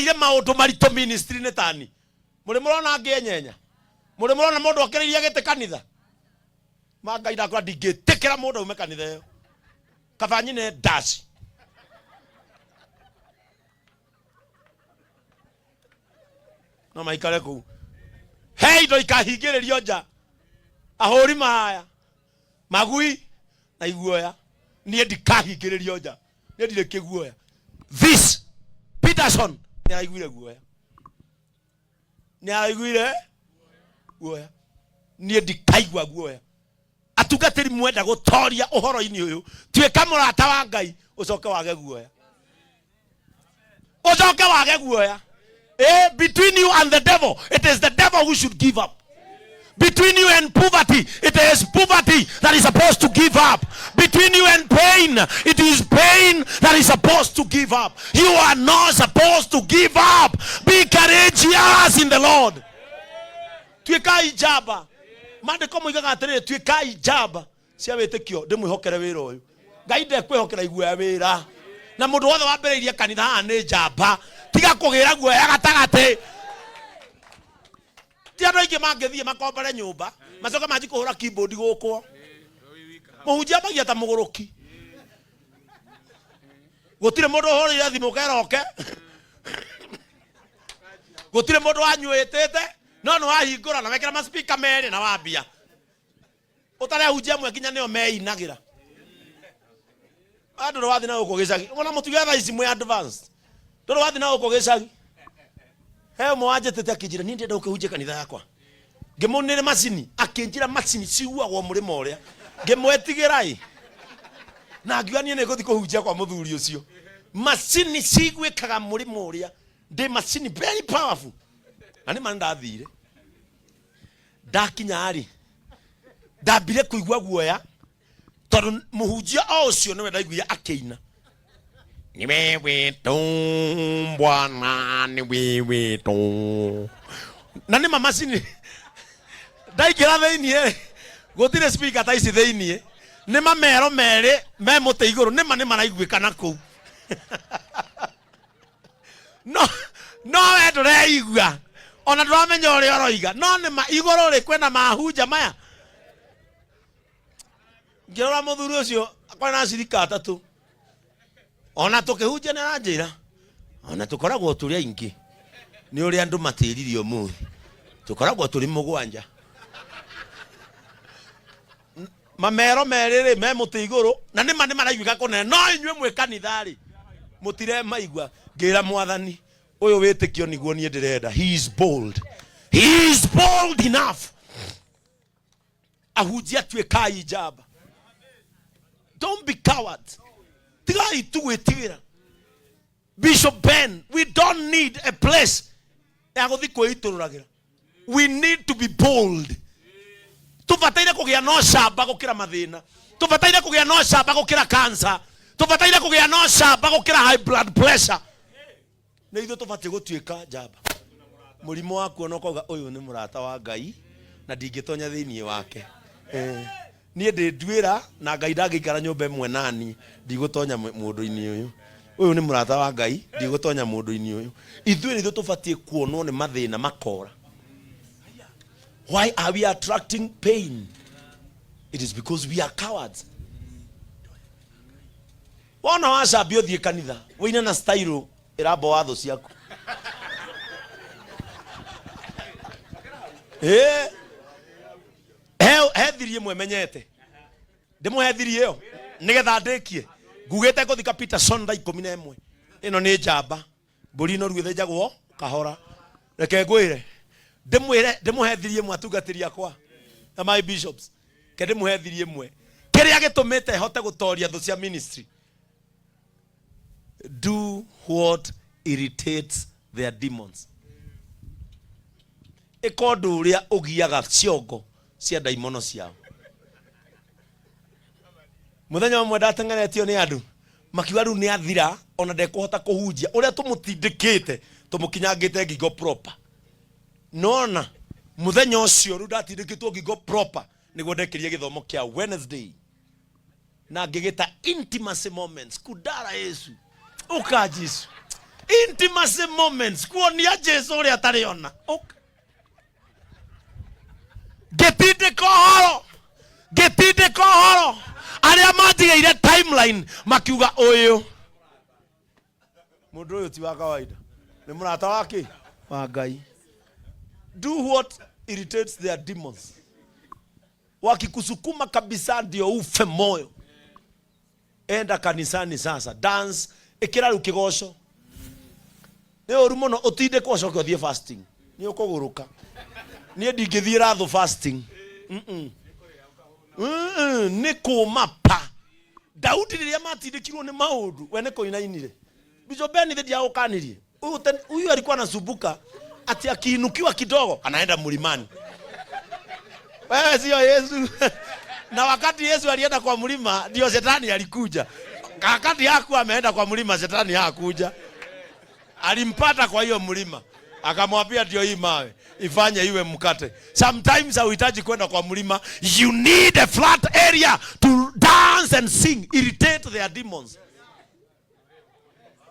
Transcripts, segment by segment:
Ũgereire maũndũ maritũ ministry-inĩ tani. Mũrĩ mũrona ngĩenyenya? Mũrĩ mũrona mũndũ akĩrĩirie gĩtĩ kanitha? Ma Ngai ndakora ndingĩtĩkĩra mũndũ aume kanitha ĩyo. Kaba nyine ndaci. No maikare kũu. He indo ikahingĩrĩrio nja. Ahũri mahaya. Magui na iguoya. Niĩ ndikahingĩrĩrio nja. Niĩ ndirĩ kĩguoya. This Peterson nĩ araiguire guoya. Nĩ araiguire guoya. Niĩ ndikaigua guoya. Atungatĩri mwenda gũtoria ũhoro-inĩ ũyũ, tuĩka mũrata wa Ngai, ũcoke wage guoya. Ũcoke wage guoya. Between you and the devil, it is the devil who should give up. Between you and poverty, it is poverty that is supposed to give up. Between you and pain, it is pain that is supposed to give up. You are not supposed to give up. Be courageous in the Lord. Tuĩkai njamba. Maandĩko moigaga atĩrĩrĩ, tuĩkai njamba cia wĩtĩkio, ndĩmwĩhokere wĩra ũyũ. Ngai ndekwĩhokera iguoya wĩra. Na mũndũ wothe wambĩrĩirie kanitha haha nĩ njamba. Tiga kũgĩra guoya gatagatĩ. Ti andũ aingĩ mangĩthiĩ makombore nyũmba macoke manji kũhũra keyboard gũkũ. Mũhunjia ambagia ta mũgũrũki. Gũtirĩ mũndũ ũhũrĩire thimũ keroke. Gũtirĩ mũndũ wanyuĩtĩte no nĩ wahingũra na wekĩra ma speaker merĩ na wambia. Ũtarĩ ahunjia amwe nginya nĩo meinagĩra. Andũ ndũrĩ wathiĩ na gũkũ gĩcagi. Ona mũtuge thaa ici mwĩ advanced. Ndũrĩ wathiĩ na gũkũ gĩcagi. He ũmwe wanjĩtĩte akĩnjĩra niĩ ndĩrenda ũkĩhunjie kanitha yakwa. Ngĩmũnĩre macini, akĩnjĩra macini ciguagwo mũrĩmo ũrĩa. Ngĩmwetigĩra ĩ. Na ngiuga niĩ nĩngũthiĩ kũhunjia kwa mũthuri ũcio. Macini ciguĩkaga mũrĩmo ũrĩa. Ndĩ macini very powerful. Na nĩ ma nĩndathire. Ndakinya rĩ, ndambire kũigua guoya tondũ mũhunjia o ũcio nĩwe ndaiguire akĩina. Ni wewe tu Bwana, ni wewe tu. Na nĩ ma macini ndaingĩra thĩiniĩ gũtirĩ speaker ta ici thĩiniĩ, nĩ mamero merĩ me mũtĩ igũrũ, nĩ ma nĩ maraiguĩka na kũu. No no we ndũreigua ona ndũramenya ũrĩa ũroiga, no nĩ ma igũrũ rĩ kwĩna mahunja maya. Ngĩrora mũthuri ũcio kwarĩ na acirika atatũ, ona tũkĩhunjia nĩ aranjĩra ona tũkoragwo tũrĩ aingĩ nĩ ũrĩa andũ matĩririe ũmũthĩ, tũkoragwo tũrĩ mũgwanja. Mamero merĩ rĩ me mũtĩ igũrũ na nĩ ma nĩ maraiguĩka kũnene, no inyuĩ mwĩ kanitha rĩ mũtiremaigua. Ngĩra Mwathani, ũyũ wĩtĩkio nĩguo niĩ ndĩrenda. He is bold. He is bold enough. Ahunjia tuĩkai njamba. Don't be cowards. Tigai tu gwĩtigĩra. Bishop Ben, we don't need a place ya gũthiĩ kwĩitũrũragĩra. We need to be bold. Tũbataire kũgĩa na ũcamba gũkĩra mathĩna. Tũbataire kũgĩa na ũcamba gũkĩra cancer. Tũbataire kũgĩa na ũcamba gũkĩra high blood pressure. Nĩ ithuĩ tũbatiĩ gũtuĩka njamba. Mũrimũ waku ona ũkauga ũyũ nĩ mũrata wa Ngai na ndingĩtonya thĩinĩ wake. Niĩ ndĩ nduĩra na Ngai ndangĩikara nyũmba ĩmwe nani, ndigũtonya mũndũ-inĩ ũyũ. Ũyũ nĩ mũrata wa Ngai, ndigũtonya mũndũ-inĩ ũyũ. Ithuĩ nĩ ithuĩ tũbatiĩ kuonwo nĩ mathĩna makora. Why are we attracting pain? It is because we are cowards. Wona wacambia ũthiĩ kanitha, wĩine na style ĩramboa thũ ciaku. He thiri ĩmwe menyete. Ndĩmũhe thiri ĩyo nĩgetha ndĩkie. Ngugĩte ngũthika Peterson thaa ikũmi na ĩmwe. Ĩno nĩ njamba. Mbũri noru ĩthĩnjagwo kahora. Reke ngwĩre. Ndĩmwĩre, ndĩmũhe thiri ĩmwe atungatĩri akwa na my bishops. Reke ndĩmũhe thiri ĩmwe. Kĩrĩa gĩtũmĩte hote gũtoria thũ cia ministry. Do what irritates their demons. Ĩka ũndũ ũrĩa ũgiaga ciongo cia ndaimono ciao. Mũthenya ũmwe ndateng'eretio nĩ andũ makiuga rĩu nĩ athira ona ndekũhota kũhunjia ũrĩa tũmũtindĩkĩte tũmũkinyangĩte ngingo proper. Nona mũthenya ũcio rĩu ndatindĩkĩtwo ngingo proper nĩguo ndekĩrie gĩthomo kĩa Wednesday na ngĩgĩta intimacy moments kudara Yesu ũka Jesu. Intimacy moments, kuonia Jesu ũrĩa atarĩ ona. Ũka. Ngĩtindĩka ũhoro, ngĩtindĩka ũhoro, arĩa manjigĩire timeline makiuga ũyũ mũndũ ũyũ ti wa kawaida, nĩ mũrata wa kĩ wa Ngai. Do what irritates their demons. Wakikusukuma kabisa ndio ufe moyo. Enda kanisani sasa, dance, ĩkĩra rĩu kĩgoco. Nĩ ũru mũno ũtindĩkwo ũcoke ũthiĩ fasting, nĩ ũkũgũrũka. Niĩ ndingĩthiĩ rathũ fasting. Nĩ kũma pa. Daudi rĩrĩa matindĩkirwo nĩ maũndũ, we nĩ kũinainire. Bishop Ben ithe ndiagũkanirie. Huyu huyu alikuwa anasumbuka ati akiinukiwa kidogo anaenda mlimani. Wewe sio Yesu. Na wakati Yesu alienda kwa mlima ndio shetani alikuja. Wakati hakuwa ameenda kwa mlima, shetani hakuja. Alimpata kwa hiyo mlima. Akamwambia ndio hii mawe ifanye iwe mkate. Sometimes hauhitaji kwenda kwa mlima. You need a flat area to dance and sing, irritate their demons.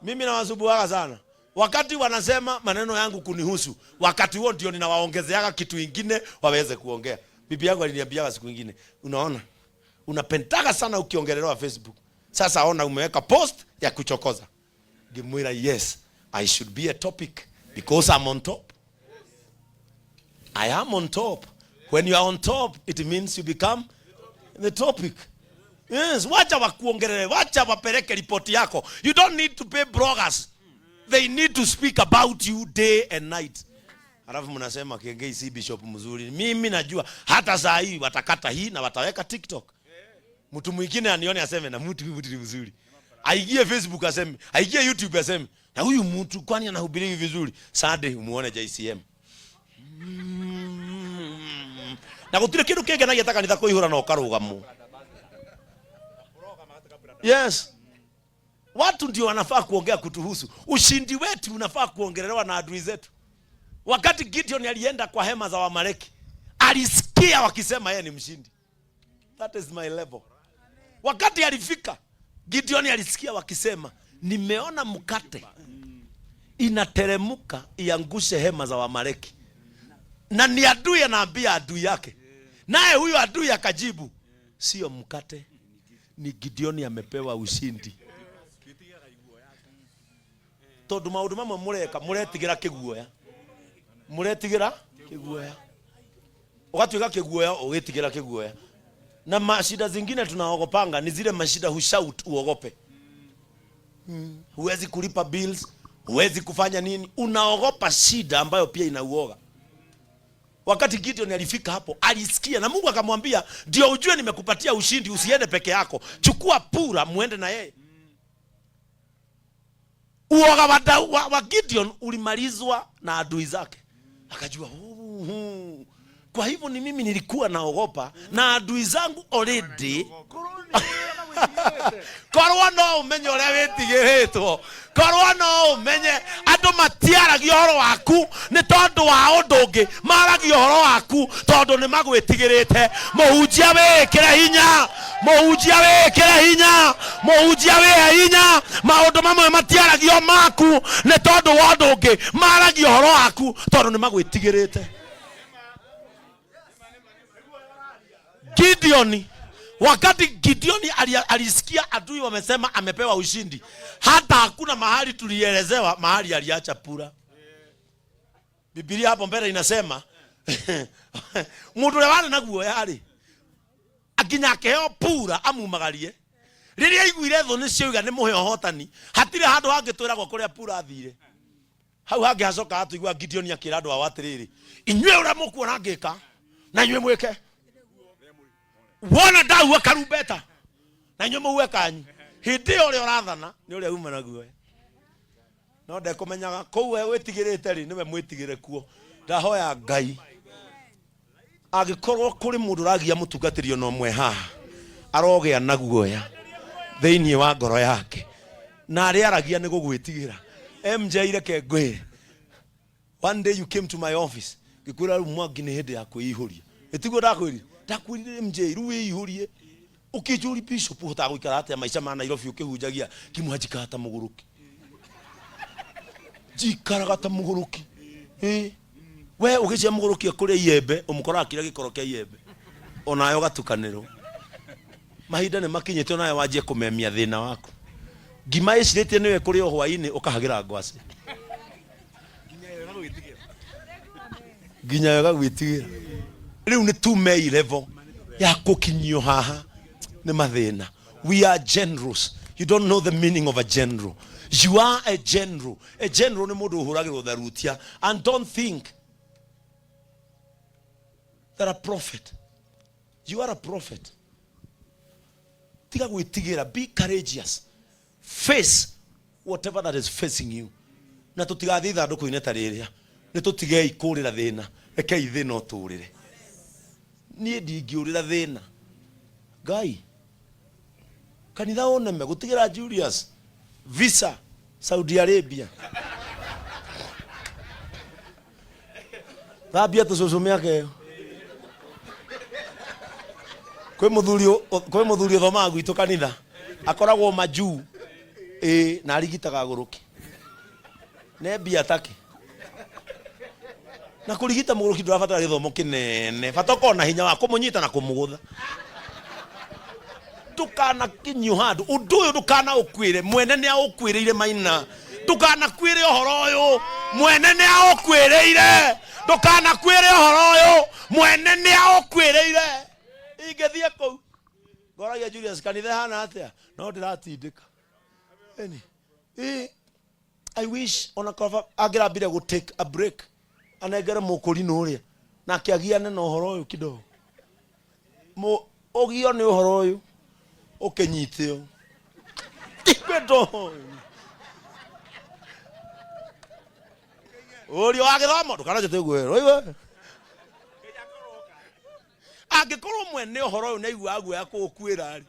Mimi nawasumbuaga sana. Wakati wanasema maneno yangu kunihusu, wakati huo ndio ninawaongezeaga kitu ingine waweze kuongea. Bibi yangu aliniambiaga siku ingine, unaona, unapendaga sana ukiongelelewa Facebook. Sasa ona umeweka post ya kuchokoza. Ngimwira, yes, I should be a topic because I'm on top. I am on top. When you are on top, it means you become the topic. Yes, wacha wakuongelele, wacha wapeleke ripoti yako. You don't need to pay bloggers. They need to speak about you day and night. Alafu mnasema Kiengei si bishop mzuri. Mimi najua hata saa hii watakata hii na wataweka TikTok. Mtu mwingine anione aseme na mtu huyu mtu ni mzuri. Aingie Facebook aseme, aingie YouTube aseme, na huyu mtu kwani anahubiri hivi vizuri? Sunday umuone JCM. Na gutire kindu kingenagia ta kanitha kuihura na ukarugamwo. Yes. Watu ndio wanafaa kuongea kutuhusu. Ushindi wetu unafaa kuongelelewa na adui zetu. Wakati Gideon alienda kwa hema za Wamaleki, alisikia wakisema yeye ni mshindi. That is my level. Wakati alifika, Gideon alisikia wakisema, nimeona mkate inateremuka iangushe hema za Wamaleki. Na ni adui anaambia adui yake. Naye huyo adui akajibu, sio mkate, ni Gideon amepewa ushindi. Tondu maundu mamwe mureka muretigira kiguoya, muretigira kiguoya, ugatuika kiguoya ugitigira kiguoya. Na mashida zingine tunaogopanga ni zile mashida hushout uogope. Huwezi kulipa bills, huwezi kufanya nini, unaogopa shida ambayo pia inauoga. Wakati Gideon alifika hapo, alisikia na Mungu akamwambia, ndio ujue nimekupatia ushindi, usiende peke yako, chukua Pura muende na yeye. Uoga wa Gideon ulimalizwa na adui zake. Akajua, kwa hivyo ni mimi nilikuwa naogopa na adui zangu already. Korwo no umenye uria witigiritwo, korwo no umenye andu matiaragia uhoro waku ni tondu wa undu ungi, maragia uhoro waku tondu ni magwitigirite. Muhunjia wikire hinya, muhunjia wikire hinya, muhunjia wihe hinya. Maundu mamwe matiaragio maku ni tondu wa undu ungi, maragia uhoro waku tondu ni magwitigirite. Gideon, wakati Gideon alisikia adui wamesema amepewa ushindi, hata hakuna mahali tulielezewa mahali aliacha Pura. Biblia hapo mbele inasema mundu uria wari na guoya ri akinya akiheo Pura amumagarie. Riria aiguire thu ni cioiga ni muhe uhotani, hatire handu hangitwiragwo kuria Pura athire. Hau hangi hacoka atuigua Gideon akira andu ao atiriri, inyuĩ ũrĩa mũkuona ngĩka na inyuĩ mwĩke. Wona ndauga karumbeta na inyuĩ mũue kanyu. Hĩndĩ ĩyo ũrĩa ũrathana nĩ ũrĩa uma na guoya. No ndekũmenyaga kũu we wĩtigĩrĩte rĩ, nĩwe mwĩtigĩre kuo. Ndahoya Ngai angĩkorwo kũrĩ mũndũ ũragia mũtungatĩri ona ũmwe haha arogĩa na guoya thĩinĩ wa ngoro yake, na arĩa aragia nĩ gũgwĩtigĩra. MJ reke ngwĩre, one day you came to my office, ngĩkwĩra rĩu Mwangi nĩ hĩndĩ ya kwĩihũria. Ĩtiguo ndakwĩrire? Ndakwĩrire MJ rĩu wĩihũrie. Ũkĩnjũria bishop ũhotaga gũikara atĩa maica ma Nairobi ũkĩhunjagia kĩmwanjika ta mũgũrũki. Njikaraga ta mũgũrũki. Ĩ we ũgĩcia mũgũrũki akũrĩa iembe, ũmũkoraga akĩrĩa gĩkoro kĩa iembe, onawe ũgatukanĩrwo. Mahinda nĩ makinyĩte onawe wanjie kũmemia thĩna waku. Ngima ĩcirĩtie nĩwe kũrĩa hwainĩ ũkahagĩra ngwacĩ nginya yo gagwĩtigĩra. Rĩu nĩ tumei level ya kũkinyio haha nĩ mathĩna. We are generals. You don't know the meaning of a general. You are a general. A general nĩ mũndũ ũhũragĩrwo tharutia. And don't think that a prophet, you are a prophet. Tiga gwĩtigĩra, be courageous, face whatever that is facing you. Na tũtigathiĩ ithandũkũ-inĩ ta rĩrĩa, nĩ tũtigei kũrĩra thĩna, rekei thĩna ũtũrĩre. Niĩ ndingĩũrĩra thĩna. Ngai, kanitha ũneme gũtigĩra Julius visa Saudi Arabia, thambia tũcũcũ mĩaka ĩyo. Kwĩ mũthuri, kwĩ mũthuri ũthomaga gwitũ kanitha, akoragwo majuu, ĩ na arigitaga agũrũki ne mbia take na kũrigita mũgũrũki. Ndũrabatara gĩthomo kĩnene, bata ũkorwo na hinya wa kũmũnyita na kũmũgũtha. Ndũkanakinyio handũ ũndũ ũyũ, ndũkana ũkwĩre mwene nĩ aũkwĩrĩire. Maina, ndũkanakwĩre ũhoro ũyũ, mwene nĩ aũkwĩrĩire. Ndũkanakwĩre ũhoro ũyũ, mwene nĩ aũkwĩrĩire. Ingĩthiĩ kũu ngoragia Julius, kanitha ĩhana atĩa? No ndĩratindĩka. Ĩni ĩ I wish ona kaba angĩrambire gũ take a break, anengere mũkũrinũ ũrĩa nake agiane na ũhoro ũyũ kidogo. Ũgio nĩ ũhoro ũyũ ũkĩnyite ũũ, ndikwenda ũhoro ũyũ. Ũrio wa gĩthomo ndũkananjĩte ũguo ũigue. Angĩkorwo mwene ũhoro ũyũ nĩaiguaga guoya kũũkuĩra rĩ,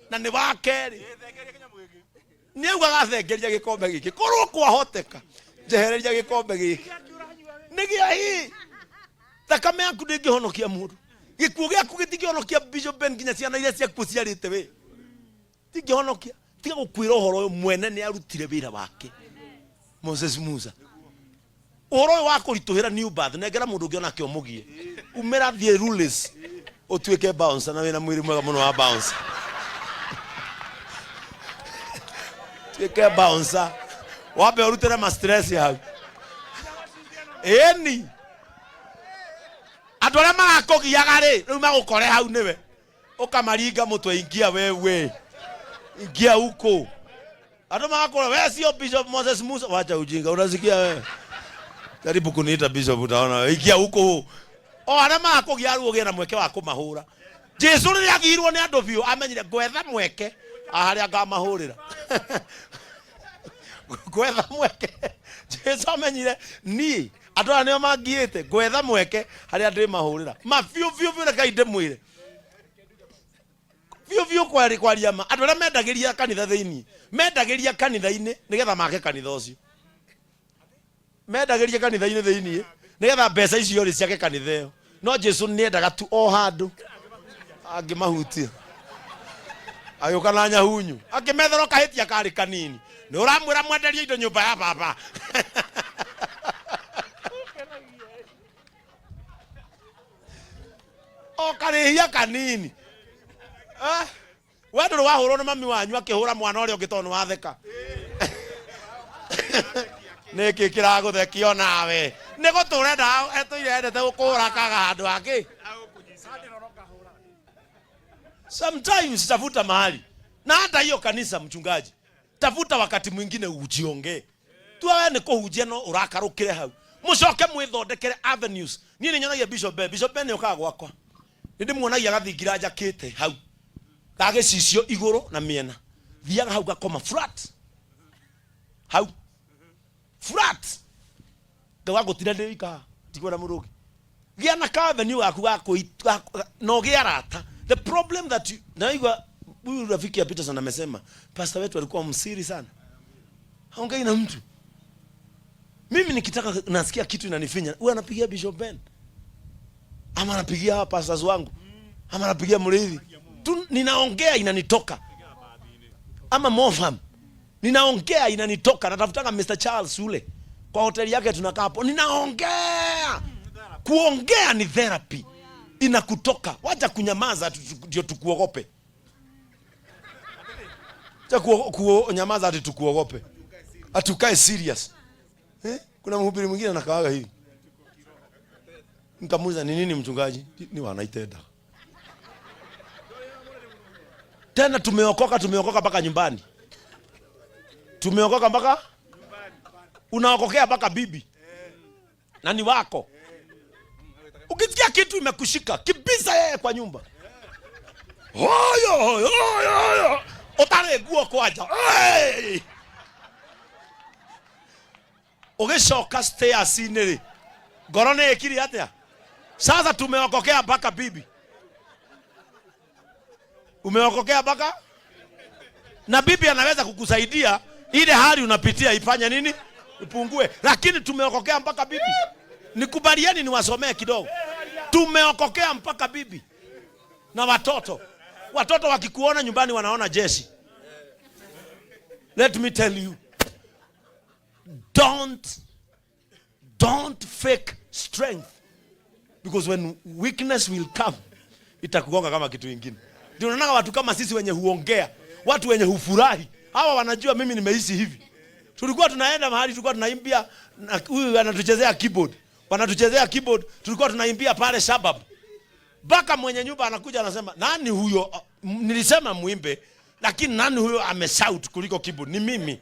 na nĩ wa kerĩ nĩ augaga thengeria gĩkombe gĩkĩ, korwo kwahoteka njehereria gĩkombe gĩkĩ. Nĩ gĩa hĩ thakame yaku ndĩngĩhonokia mũndũ, gĩkuũ gĩaku gĩtingĩhonokia Bishop Ben, nginya ciana iria ciaku ũciarĩte we tingĩhonokia. Tiga gũkwĩra ũhoro ũyũ, mwene nĩ arutire wĩra wake. Moses Musa, ũhoro ũyũ wa kũritũhĩra new birth, nengera mũndũ ũngĩ onake ũmũgie. Umĩra thiĩ rules ũtuĩke bouncer, na wĩna mwĩrĩ mwega mũno wa bouncer. Tuĩke bouncer, wambe ũrutĩre ma stress hau. Ĩni andũ arĩa marakũgiaga rĩ, rĩu magũkore hau nĩwe ũkamaringa mũtwe. Ingia wewe, ingia huko. Andũ magakũra, we sio Bishop Moses Musa. Wacha ujinga, unasikia wewe? Jaribu kuniita bishop utaona wewe. Ingia huko. O arĩa marakũgia rĩu ũgĩe na mweke wa kũmahũra. Jesu rĩrĩa agirwo nĩ andũ biũ, amenyire ngwetha mweke harĩa ngamahũrĩra, ngwetha mweke. Jesu amenyire niĩ andũ aya nĩo mangiĩte, ngwetha mweke harĩa ndĩmahũrĩra ma biũ biũ biũ. Rekei ndĩmwĩre biũ biũ, kwaria ma, andũ arĩa mendagĩria kanitha thĩinĩ, mendagĩria kanitha-inĩ nĩgetha make kanitha ũcio, mendagĩria kanitha-inĩ thĩinĩ nĩgetha mbeca icio rĩ ciake kanitha ĩyo. No Jesu nĩendaga tu o handũ angĩmahutia. Agĩũka na nyahunyu, akĩmethera kahĩtia karĩ kanini. Nĩ ũramwĩra mwenderie indo nyũmba ya baba o karĩhia kanini. Eh, we ndũrĩ wahũrwo nĩ mami wanyu akĩhũra mwana ũrĩa ũngĩ tondũ nĩ watheka? Nĩkĩ kĩragũthekio nawe? Nĩ gũtũra etũire endete gũkũhũra kaga handũ hangĩ. Sometimes tafuta mahali, na hata hiyo kanisa, mchungaji, tafuta wakati mwingine ujiongee tu. Wewe nĩ kũhunjia no ũrakarũkĩre hau, mũcoke mwĩthondekere avenues. Niĩ nĩ nyonagia Bishop Ben. Bishop Ben nĩ ũkaga gwakwa, nĩ ndĩmuonagia gathingira njakĩte hau ga gĩcicio igũrũ na mĩena. Thiaga hau gakoma flat hau flat, ngauga ngũtinda ndĩ wika, ndikwenda mũndũ ũngĩ. Gĩa na ka avenue gaku ga na ũgĩe arata. The problem that you, naigua huyu rafiki ya Peterson amesema pastor wetu alikuwa msiri sana, haongei na mtu. Mimi nikitaka, nasikia kitu inanifinya, huwa anapigia Bishop Ben ama anapigia hawa pastors wangu ama anapigia mrithi tu, ninaongea inanitoka, ama Mofam, ninaongea inanitoka. Natafutanga Mr Charles ule. Kwa hoteli yake tunakaa hapo, ninaongea. Kuongea ni therapy, inakutoka. Wacha kunyamaza ndio tukuogope. Wacha kunyamaza ati tukuogope, ati ukae serious. Eh? Kuna mhubiri mwingine anakaaga hivi, nikamuuliza ni nini mchungaji? Ni wanaitenda tena. Tumeokoka, tumeokoka mpaka nyumbani, tumeokoka mpaka unaokokea mpaka bibi na ni wako. Ukisikia kitu imekushika kibisa, yeye kwa nyumba hoyo hoyo hoyo, utare nguo kwanja. Hey! Ugicoka stairs-inĩ rĩ, ngoro nĩ ĩkire atĩa? Sasa tumeokokea mpaka bibi, umeokokea mpaka na bibi anaweza kukusaidia ile hali unapitia ifanye nini, ipungue. Lakini tumeokokea mpaka bibi. Nikubalieni niwasomee kidogo. Tumeokokea mpaka bibi na watoto. Watoto wakikuona nyumbani wanaona jeshi. Let me tell you, don't fake strength, because when weakness will come itakugonga kama kitu kingine. Ndio unaona watu kama sisi wenye huongea, watu wenye hufurahi, hawa wanajua mimi nimeishi hivi. Tulikuwa tunaenda mahali, tulikuwa tunaimbia, huyu anatuchezea keyboard, wanatuchezea keyboard, tulikuwa tunaimbia pale Shabab, mpaka mwenye nyumba anakuja anasema, nani huyo? Nilisema muimbe, lakini nani huyo ameshout kuliko keyboard? Ni mimi.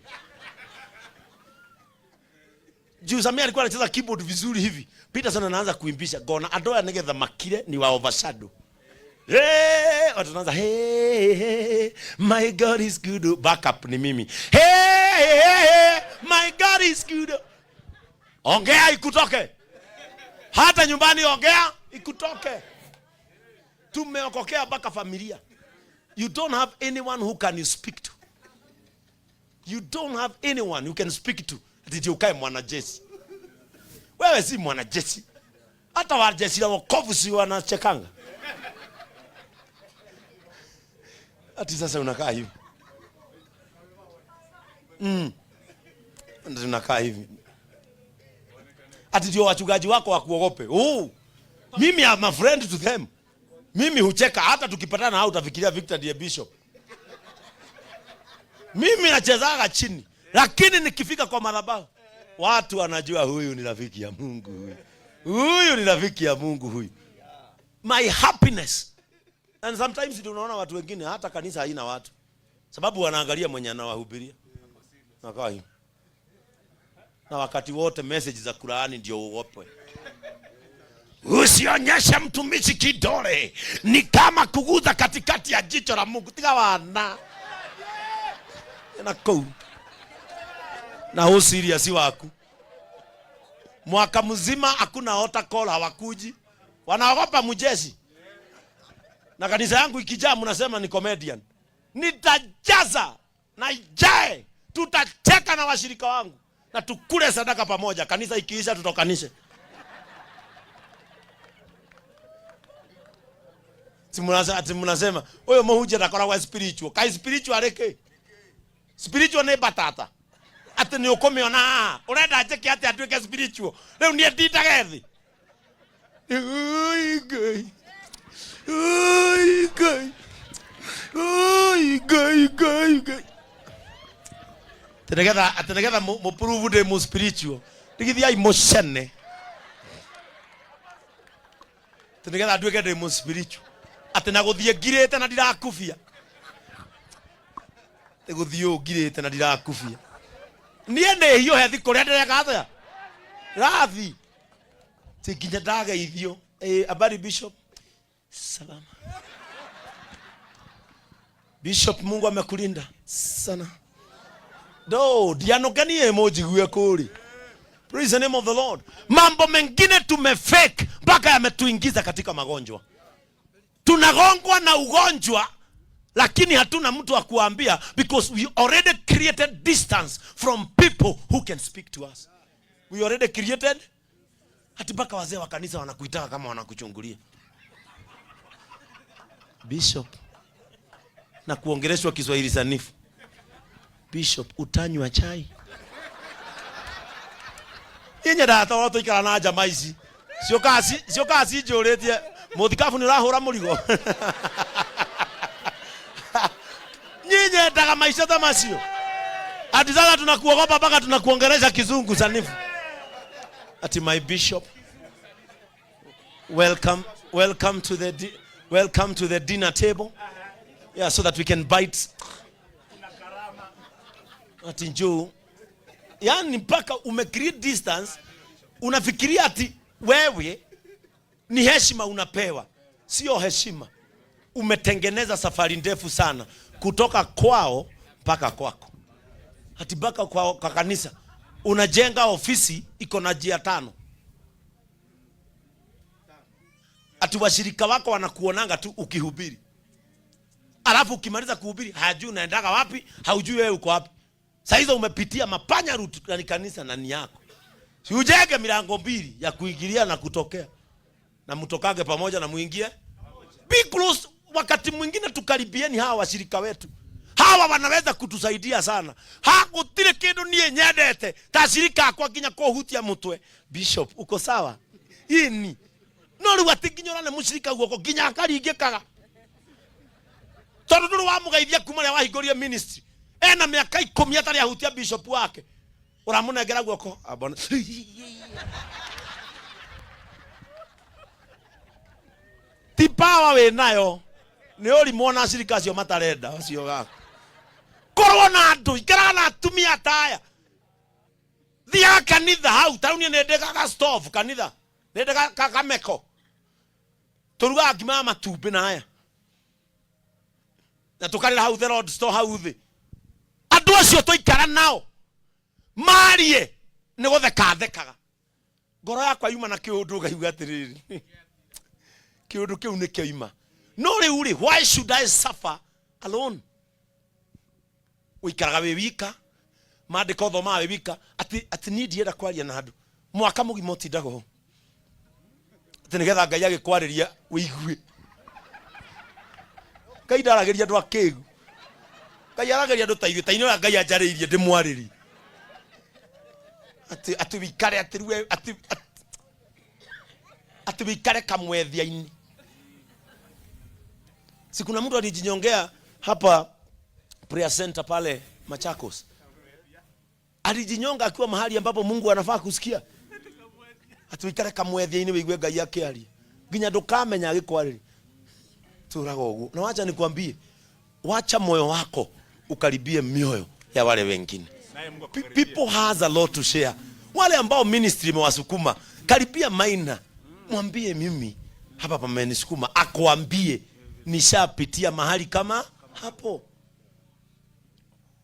Juu Samia alikuwa anacheza keyboard vizuri hivi. Peterson anaanza kuimbisha gona andu aya nigetha makire ni wa overshadow. Hey, watu wanaanza hey, hey, my God is good. Backup ni mimi. Hey, hey, hey, my God is good. Ongea ikutoke. Hata nyumbani ongea ikutoke. Tumeokokea mpaka familia. You don't have anyone who can you speak to. You don't have anyone you can speak to. Ati ukae mwanajeshi. Wewe si mwanajeshi. Hata wajeshi la wokovu si wanachekanga. Ati sasa unakaa hivi. Ndio unakaa hivi. Ati ndio wachungaji wako wakuogope. Oh. Mimi am a friend to them. Mimi hucheka hata tukipatana hao utafikiria Victor ndiye bishop. Mimi nachezaga chini, lakini nikifika kwa madhabahu watu wanajua huyu ni rafiki ya Mungu huyu. Huyu ni rafiki ya Mungu huyu. My happiness. And sometimes ndio unaona watu wengine hata kanisa haina watu. Sababu wanaangalia mwenye anawahubiria. Nakaa hivi. Na wakati wote message za Qurani ndio uogope. Usionyeshe mtumishi kidole, ni kama kuguza katikati ya jicho la Mungu. Tiga wana. Na kou. Na huu serious waku. Mwaka mzima hakuna altar call, hawakuji. Wanaogopa mjeshi. Na kanisa yangu ikijaa mnasema ni comedian. Nitajaza na ijae. Tutacheka na washirika wangu na tukule sadaka pamoja. Kanisa ikiisha tutokanishe. Ati mnasema huyo muhunjia ndakoragwo spiritual. Kai spiritual reke. Spiritual nĩ batata. Ati nĩ ũkũmĩona. Ũrenda njĩke atĩa nduĩke spiritual? Rĩu niĩ ndindage thĩ. Oi Ngai. Oi Ngai. Oi Ngai, Ngai, Ngai. Ati nĩgetha mũprove ndĩ mũ spiritual. Ndigithiai mũcene. Ati nĩgetha nduĩke ndĩ mũ spiritual. Ati na gũthiĩ ngirĩte na ndirakubia. Ati gũthiĩ ũũ ngirĩte na ndirakubia. Niĩ nĩ hiũhe thi kũrĩa ndĩreka atĩa? Rathi. Ti nginya ndageithio. Habari Bishop. Salama. Bishop, Mungu amekulinda sana. Do, ndianukanie mojigue kuri. Praise the name of the Lord. Mambo mengine tumefake mpaka yametuingiza katika magonjwa. Tunagongwa na ugonjwa lakini hatuna mtu wa kuambia, because we already created distance from people who can speak to us. We already created. Hati mpaka wazee wa kanisa wanakuitaka kama wanakuchungulia. Bishop, na kuongeleshwa Kiswahili sanifu. Bishop, utanywa chai? Niĩ nyendaga toro tũikara na njama ici ciũkaga cinjũrĩtie mũthikabu nĩ ũrahũra mũrigo. Niĩ nyendaga maica ta macio. Ati sasa tunakuogopa mpaka tunakuongelesha kizungu sanifu. Ati my bishop, welcome, welcome to the dinner table. Yeah, so that we can bite. Ati njoo. Yaani mpaka ume create distance, unafikiria ati wewe ni heshima unapewa. Sio heshima. Umetengeneza safari ndefu sana kutoka kwao mpaka kwako. Ati mpaka kwa kanisa unajenga ofisi iko na njia 5. Ati washirika wako wanakuonanga tu ukihubiri. Alafu ukimaliza kuhubiri hajui unaendaga wapi, haujui wewe uko wapi. Saa hizo umepitia mapanya route na ni kanisa na ni yako. Si ujenge milango 2 ya kuingilia na kutokea. Na mtokage pamoja na muingie. Be close. Wakati mwingine tukaribieni hawa washirika wetu. Hawa wanaweza kutusaidia sana. Hakutire kindu nie nyendete ta shirika akwa nginya kuhutia mutwe. Bishop, uko sawa? Ini. No riu ati nginya urane mushirika guoko nginya akaringikaga. Tondu nduri wamugeithia kuma ria wahingũrire ministry. Ena miaka 10 atarĩ ahutia bishop wake. Ũramũnengera guoko. Abona. Ti power wĩ nayo. Nĩ ũrimũ ona ashirika acio matarenda acio gaku. Korwo na andũ, ikaraga na atumia ta aya. Thiaga kanitha hau, ta rĩu niĩ nĩ ndĩgaga stove kanitha. Nĩ ndĩgaga kameko. Tũrugaga ngima ya matumbĩ na aya. Na tũkarĩra hau the Lord store hau thĩ. Andũ acio tũikara nao marie nĩ gũtheka thekaga. Ngoro yakwa yuma na kĩũndũ ngaigua atĩrĩrĩ, kĩũndũ kĩu nĩkĩo ima. No rĩu rĩ, why should I suffer alone? Ũikaraga wĩ wika, maandĩko ũthomaga wĩ wika, ati niĩ ndienda kwaria na andũ. Mwaka mũgima ũtindaga ũũ. Atĩ nĩgetha Ngai agĩkwarĩria ũigue. Ngai ndaragĩria andũ akĩgu. Ngai aragĩria andũ ta ithuĩ, ta inyuĩ ũrĩa Ngai anjarĩirie ndĩmwarĩrie. Atĩ, atĩ wĩikare, atĩ rĩu we, atĩ, atĩ, atĩ wĩikare kamwethia-inĩ. Si kuna mtu alijinyongea hapa prayer center pale Machakos. Alijinyonga akiwa mahali ambapo Mungu anafaa kusikia. Ati wikare kamwethia-inĩ wĩigue Ngai akĩaria. Nginya ndũkamenya agĩkwarĩria. Tũraga ũguo. Na wacha nikwambie, wacha moyo wako ukaribie mioyo ya wale wengine. People has a lot to share. Wale ambao ministry imewasukuma, karibia Maina, mwambie mimi hapa pamenisukuma, akwambie nishapitia mahali kama hapo.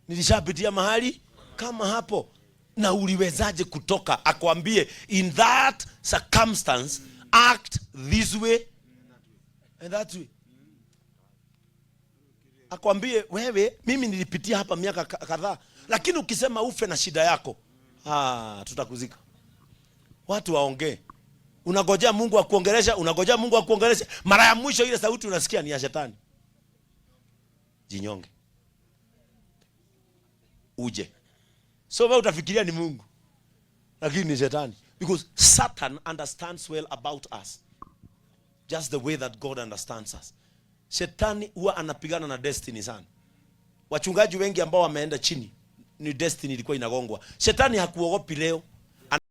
Nilishapitia mahali kama hapo. Na uliwezaje kutoka? Akwambie in that circumstance act this way and that way. Akwambie wewe, mimi nilipitia hapa miaka kadhaa, lakini ukisema ufe na shida yako, tutakuzika. Watu waongee. Unagojea Mungu akuongelesha, unagojea Mungu akuongelesha. Mara ya mwisho ile sauti unasikia ni ya shetani. Jinyonge. Uje. So wewe utafikiria ni Mungu, lakini ni shetani. Because Satan understands well about us. Just the way that God understands us. Shetani huwa anapigana na destiny sana. Wachungaji wengi ambao wameenda chini ni destiny ilikuwa inagongwa. Shetani hakuogopi leo.